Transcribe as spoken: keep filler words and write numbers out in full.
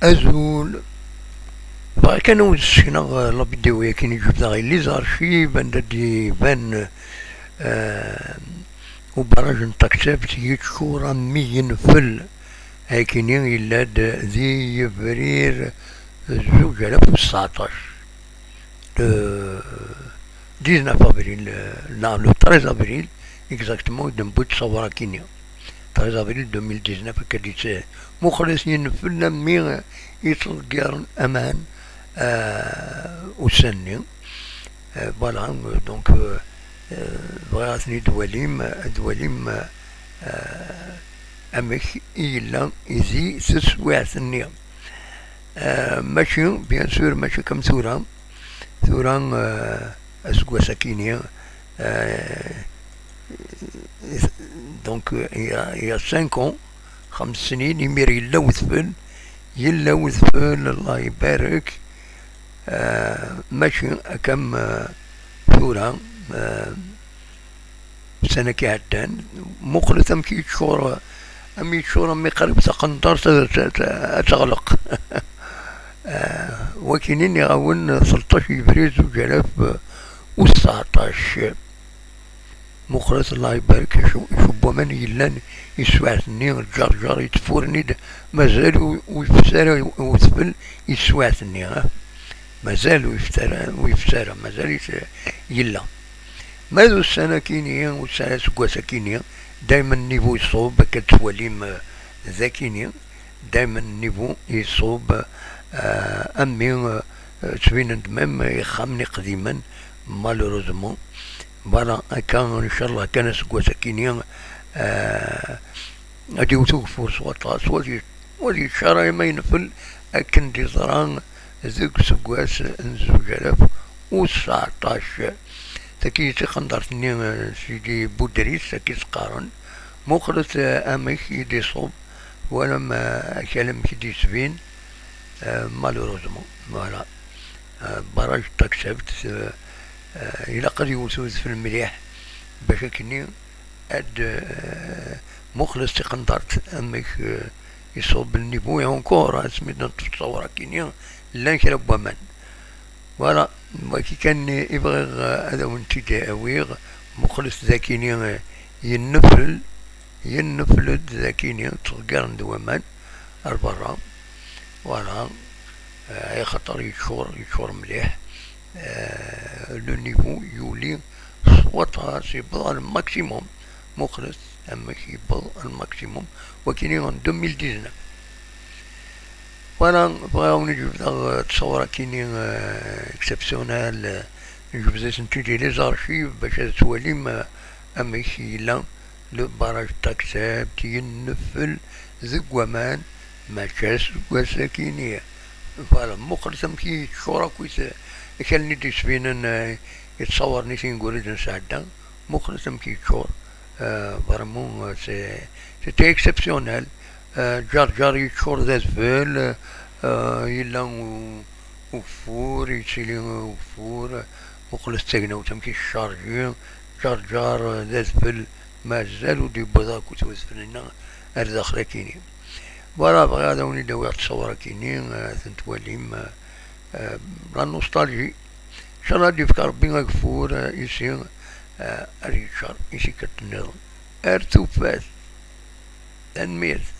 Azul. Bɣiɣ kan ad wen-sekneɣ, eh, la vidéo-yagi i jebdeɣ i les archives, anda d-iban, eh, ubaraj n Taxebt yeččur am yenfel. Akini yella-d di yebrir zuǧ alaf u tseɛṭac. Le dix-neuf avril, euh, non, le treize avril, exactement, i d-newwi ttṣawar akini. Treize avril deux mille dix-neuf, akka d-yettili. Muqlet yenfel mi, euh, yettḍeggaren aman, euh, ussan-nni. Euh, voilà, euh, donc, euh, euh, bɣiɣ ad ten-id-twalim, ad twalim, euh, amek i yella di teswiɛt-nni. Euh, mačči, bien sûr, mačči comme tura. Tura, euh, aseggas akini, euh, donc, euh, il y a, il y a cinq ans, xems snin, imir yella udfel, yella udfel, Allah ibarek, euh, mačči comme, euh, tura, euh, ussan-agi iɛeddan, muqlet amek yeččur, am yeččur, am iqrib taqendart ad, ad, ad teɣleq. Ah, wakini nniɣ-awen, tleṭṭac yebrir zuǧ alaf u tseɛṭac. Muqlet, Allah ibarek, acu, acu n waman yellan i teswiɛt-nni, ǧarǧar yettfuren-id, mazal ur, ur yefsi ara udfel i teswiɛt-nni, ah. Mazal ur yefsi ara, ur yefsi ara, mazal-it, eh, yella. Ma d ussan akini, ussan aseggas akini, daymen niveau iṣub, akka d-twalim, eh, d akini, daymen niveau iṣub, eh, am mi, eh, ttbinen-d même ixxamen iqdimen, malheureusement. Voilà, akka, ncallah kan aseggas akini, eh, ad iwet ugeffur s waṭas, u ad y-, u ad yeččar arma yenfel akken d-yeḍra deg useggas n zuǧ alaf u tseɛṭac. Tagi d tiqendart-nni, eh, Sidi Budris, akka i s-qqaren. Muqlet, eh, amek i d-iṣub, twalam, eh, akal amek i d-yettbin, eh, malheureusement. Voilà. Eh, barrage Taxebt, eh, eh, ilaq ad yewwet udfel mliḥ, bac akkenni ad, eh, muqlet tiqendart amek, eh, iṣub le niveau, et encore, asmi d-neṭṭef ttṣawar akini, llan kra n waman. Voilà, wagi kan i bɣiɣ, eh, ad awen-t-id-awiɣ. Muqlet d akini, eh, yennefel, yennefel-d d akini, ttḍeggaren-d waman ar berra. Voilà, eh, axaṭer yeččur, yeččur mliḥ. Eh, le niveau yuli s waṭas, yewweḍ al maximum. Muqlet amek yewweḍ al maximum, wakini en deux mille dix-neuf. Voilà, bɣiɣ ad wen-jebdeɣ, eh, ttṣawar akini, eh, exceptionnel, eh, jebdet-tent-id i les archives bac ad twalim, eh, amek yella le barrage Taxebt, yennefel deg waman, mačči aseggas akini. Voilà, muqlet amek i yeččur akk i t-, akal-nni d-yettbinen, eh, i ttṣawar-nni tineggura i d-nesɛedda. Muqlet amek yeččur, eh, vraiment, eh, c'est, c'était exceptionnel. Eh, ǧarǧar yeččur d adfel, eh, yella u-, ugeffur, yettili ugeffur, muqlet tagnawt amek yeccarji, ǧarǧar, eh, d adfel, mazal ur d-yewwiḍ akk udfel-nni ar daxel akini. Voilà, bɣiɣ ad awen-id-awiɣ ttṣawar akini, eh, ad ten-twalim, eh, eh, la nostalgie. Ncallah ad yefk Rebbi ageffur, eh, isi, eh, ad yeččar i tikkelt nniḍen. Ar tufat. Tanemmirt.